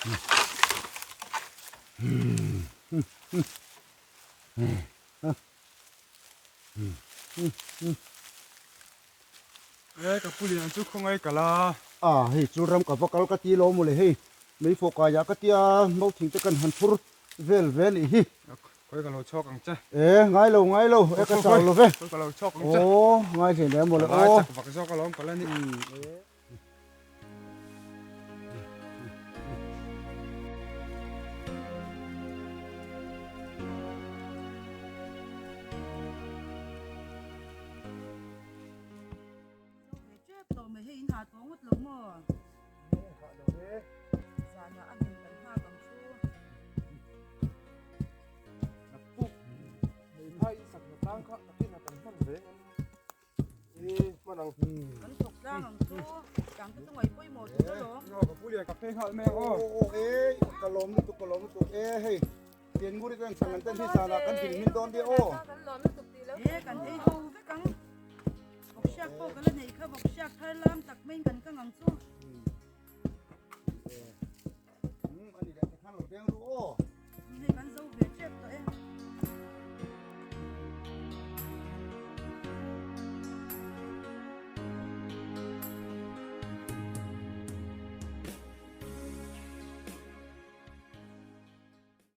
E ka pu lian chu khawngaih ka la. A hei chu ram ka va kal ka ti lo mawle hei mei fawh kai ah ka tia nauthing te kan han phur vel ve nih hi. Khawi ka lo chhuak ang che. E ngai lo ngai lo e ka chau lo ve. Khawi ka lo chhuak ang che. Aw ngai hle hle mawle aw. Ka chak vak zawk alawm ka la ni. Kan thawk tlang ang chu tang te chu ngaih pawimawh tur alawm. Ka pu lian ka phei nghal mek aw. Aw e ka lawm lutuk ka lawm lutuk e hei Piannguri ten chhan an ten hi zanah kan ding min dawn nia aw. E kan ei ho vek ang. Vawk hriak pawh ka la neih kha vawk hriak thar lam tak maiin kan kang ang chu.